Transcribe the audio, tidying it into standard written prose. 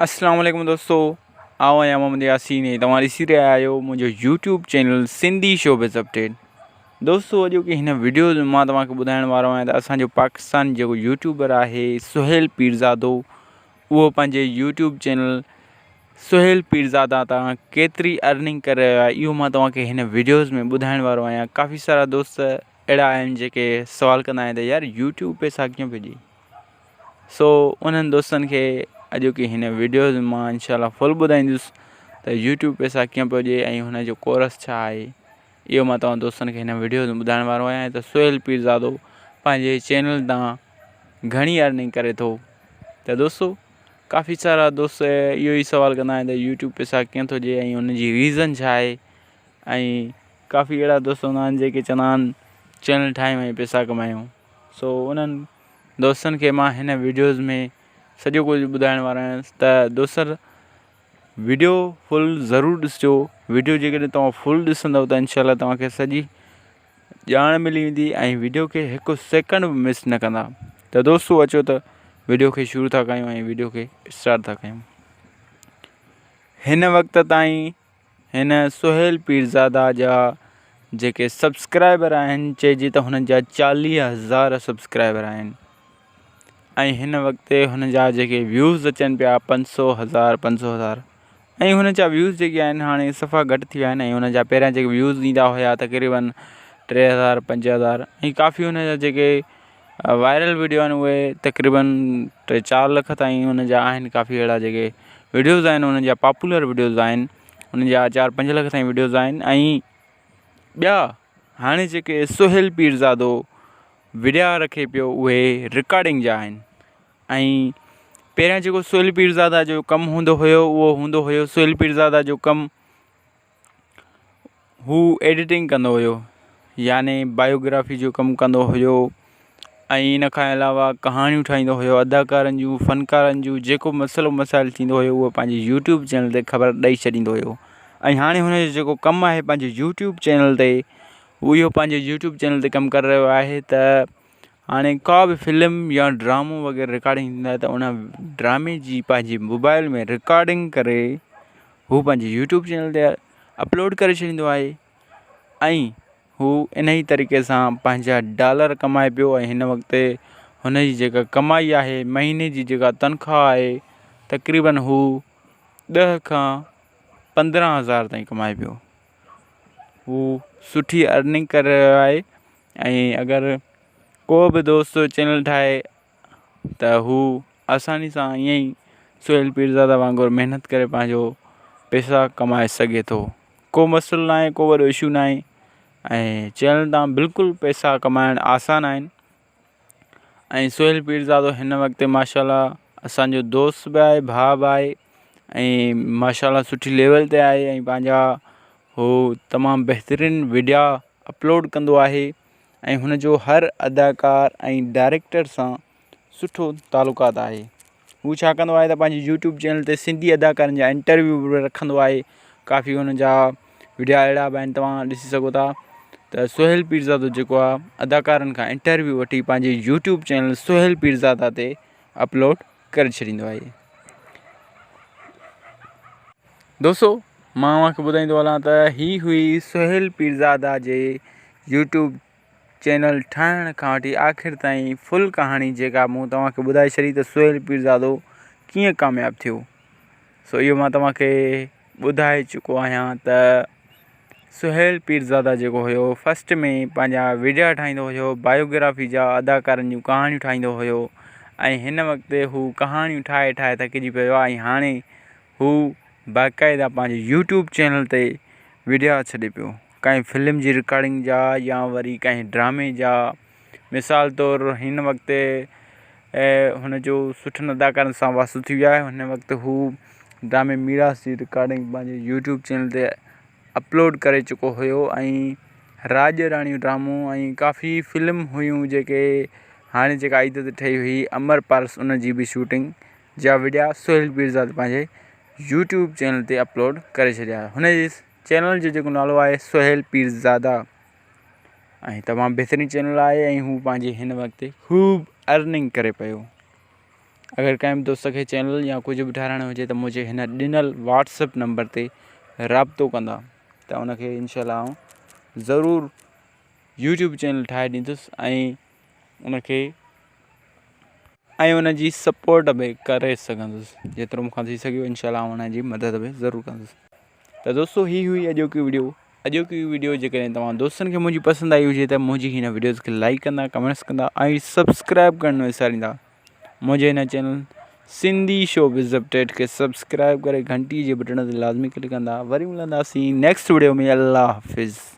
اسلام عليڪم دوستو آئون آهيان محمد ياسين ۽ توهان ڏسي رهيا آهيو منهنجو YouTube channel Sindhi showbiz update دوستو اڄوڪي هن ويڊيو ۾ مان توهان کي ٻڌائڻ وارو آهيان ته اسان جو پاڪستان جيڪو يوٽيوبر آهي سهيل پيرزادو اهو پنهنجي يوٽيوب چينل سهيل پيرزادا تان ڪيتري ارننگ ڪري رهيو آهي اهو مان توهان کي هن ويڊيوز ۾ ٻڌائڻ وارو آهيان ڪافي سارا دوست اهڙا آهن جيڪي سوال ڪندا آهن ته يار يوٽيوب پيسا ڪيئن پيو ڏي سو انهن دوستن کي اڄوڪي هن ويڊيو مان انشاء الله فل ٻڌائيندس ته يوٽيوب پئسا ڪيئن پيو ڏي ۽ هن جو ڪورس ڇا آهي اهو مان توهان دوستن کي هن ويڊيو ۾ ٻڌائڻ وارو آهيان ته سهيل پيرزادو پنهنجي چينل تان گهڻي ارننگ ڪري ٿو ته دوستو ڪافي سارا دوست اهو ئي سوال ڪندا آهن ته يوٽيوب پئسا ڪيئن ٿو ڏي ۽ ان جي ريزن ڇا آهي ۽ ڪافي اهڙا دوست هوندا آهن جيڪي چوندا آهن چينل ٺاهيون ۽ پئسا ڪمايون سو انهن دوستن کي مان هن ويڊيوز ۾ سڄو ڪجهه ٻڌائڻ وارو آهيان ته دوستر ويڊيو فل ضرور ڏسجو ويڊيو جيڪڏهن توهان فل ڏسندو ته انشاء الله توهان کي سڄي ڄاڻ ملي ويندي ۽ ويڊيو کي هڪ سيڪنڊ به مس نه ڪندا ته دوستو اچو ته ويڊيو کي شروع ٿا ڪيون ۽ ويڊيو کي اسٽارٽ ٿا ڪيون هن وقت تائين هن سهيل پيرزاده جا جيڪي سبسڪرائبر آهن چئجي ته هن جا چاليهه هزار سبسڪرائبر آهن ۽ هن وقت هن جا جيڪي ويوز اچن پيا پنج سو هزار پنج سو هزار ۽ هن جا ويوز جيڪي آهن هاڻي صفا گهٽ ٿي ويا آهن ۽ هن جا پهريان جيڪي ويوز ايندا هيا تقريبن 3000 5000 ۽ ڪافي هن جا جيڪي وائرل ويڊيو آهن اهي تقريبن ٽي چار لک تائين ان جا آهن ڪافي اهڙا جيڪي ويڊيوز آهن انهن جا پاپولر ويڊيوز آهن ان جا چار پنج لک تائين ويڊيوز آهن ۽ ٻيا هاڻي جيڪي سهيل پيرزادو وڊيا رکي پيو اهي رڪارڊنگ جا آهن ۽ پهريان جيڪو سهيل پيرزادا جو ڪم هوندو هيو اهو هوندو هيو سهيل پيرزادا جو ڪم هو ايڊيٽنگ ڪندو هيو يعني بايوگرافي جو ڪم ڪندو هيو ۽ ان کان علاوه ڪهاڻيون ٺاهيندو هيو اداڪارن جون فنڪارن جون جيڪو مسئلو مسائل ٿيندو هيو اهو پنهنجي يوٽيوب چينل تي خبر ڏئي ڇڏيندو هيو ۽ هاڻي هن جو جيڪو ڪم آهي پنهنجي يوٽيوب چينل تي هو اهو پنهنجي يوٽيوب چينل تي ڪم ڪري رهيو آهي ته هاڻي ڪا به فلم يا ڊرامو وغيره رڪارڊنگ ٿيندو آهي ته ان ڊرامي جي پنهنجي موبائل ۾ رڪارڊنگ ڪري هو پنهنجي يوٽيوب چينل تي اپلوڊ ڪري ڇڏيندو آهي ۽ هو ان ئي طريقي سان پنهنجا ڊالر ڪمائي پيو ۽ هن وقت هن جي جيڪا ڪمائي آهي مهيني جي جيڪا تنخواهه آهي تقريبن هو ڏهه کان 15 هزار تائين ڪمائي پيو هو سٺي ارننگ ڪري رهيو آهي ۽ اگر ڪو به دوست چينل ٺاهي ته هو آساني سان ائين ئي سهيل پيرزاده وانگر محنت ڪري پنهنجو پئسا ڪمائي سگهي ٿو ڪو مسئلو ناهي ڪو وڏو اشو ناهي ۽ چينل تان بلڪل پئسا ڪمائڻ آسان آهن ۽ سهيل پيرزادو هن وقت ماشاء الله اسانجو دوست به آهي ڀاء به آهي ۽ ماشاء الله سٺي ليول تي آهي ۽ پنهنجا هو تمام بهترين وڊيا اپلوڊ ڪندو آهي ۽ هن جو هر اداڪار ۽ ڊائريڪٽر سان سٺو تعلقات آهي هو ڇا ڪندو آهي ته پنهنجي يوٽيوب چينل تي سنڌي اداڪارن جا انٽرويو به رکندو آهي ڪافي هن جا وڊيا اهڙا به آهن توهان ڏسي سگهو ٿا ته سهيل پيرزادو جيڪو آهي اداڪارن کان انٽرويو وٺي پنهنجي يوٽيوب چينل سهيل پيرزادا تي اپلوڊ ڪري ڇڏيندو آهي دوستو مان اوهان کي ٻڌائيندو هلان ته هي هئي سهيل پيرزاده جي يوٽيوب چينل ٺاهڻ کان وٺي آخر تائين فل ڪهاڻي جيڪا مون توهان کي ٻڌائي ڇڏي ته سهيل پيرزادو ڪيئن ڪامياب ٿيو سو اهو مان توهان کي ٻڌائي چڪو آهيان ته سهيل پيرزاده جيڪو هيو فرسٽ ۾ پنهنجا وڊيا ٺاهيندو هيو بايوگرافي جا اداڪارن جون ڪهاڻيون ٺاهيندو هيو ۽ هن وقت هو ڪهاڻيون ٺاهي ٺاهي ٿڪجي پيو آهي ۽ هاڻي هو باقاعده پنهنجي يوٽيوب چينل تي وڊيا ڇڏي پيو ڪنهن فلم جي رڪارڊنگ جا يا وري ڪنهن ڊرامي جا مثال طور هن وقت هن جو سٺن اداڪارن سان واسطو ٿي ويو آهي هن وقت هو ڊرامي ميراث جي رڪارڊنگ پنهنجي يوٽيوب چينل تي اپلوڊ ڪري چڪو هيو ۽ راڄ راڻيون ڊرامو ۽ ڪافي فلم هيون جيڪي هاڻي جيڪا عيد تي ٺهي هئي امر پارس ان جي به شوٽنگ جا وڊيا سهيل پيرزاد پنهنجي يوٽيوب چينل تي اپلوڊ ڪري ڇڏيا هن جي چينل جو جيڪو نالو آهي سهيل پيرزاده ۽ تمام بهترين چينل آهي ۽ هو پنهنجي هن وقت خوب ارننگ ڪري پيو. اگر ڪنهن به دوست کي چينل يا ڪجهه به ٺاهرائڻو هجي ته منهنجي هن ڏنل واٽس اپ نمبر تي رابطو ڪندا ته ان کي انشاء الله آئون ضرور يوٽيوب چينل ٺاهي ڏيندس ۽ ان کي ۽ ان جي سپورٽ به ڪري سگهندس جيترو مون کان ٿي سگهيو انشاء الله آئون ان جي مدد به ضرور ڪندس ته دوستو هي هئي اڄوڪي وڊيو اڄوڪي وڊيو جيڪڏهن توهان دوستن کي منهنجي پسند آئي هجي ته منهنجي هن وڊيوز کي لائڪ ڪندا ڪمينٽس ڪندا ۽ سبسڪرائب ڪرڻ نه وساريندا منهنجي هن چينل سنڌي شو بز اپڊيٽ کي سبسڪرائب ڪري گهنٽي جي بٽڻ تي لازمي ڪلڪ ڪندا وري ملنداسين نيڪسٽ وڊيو ۾ الله حافظ.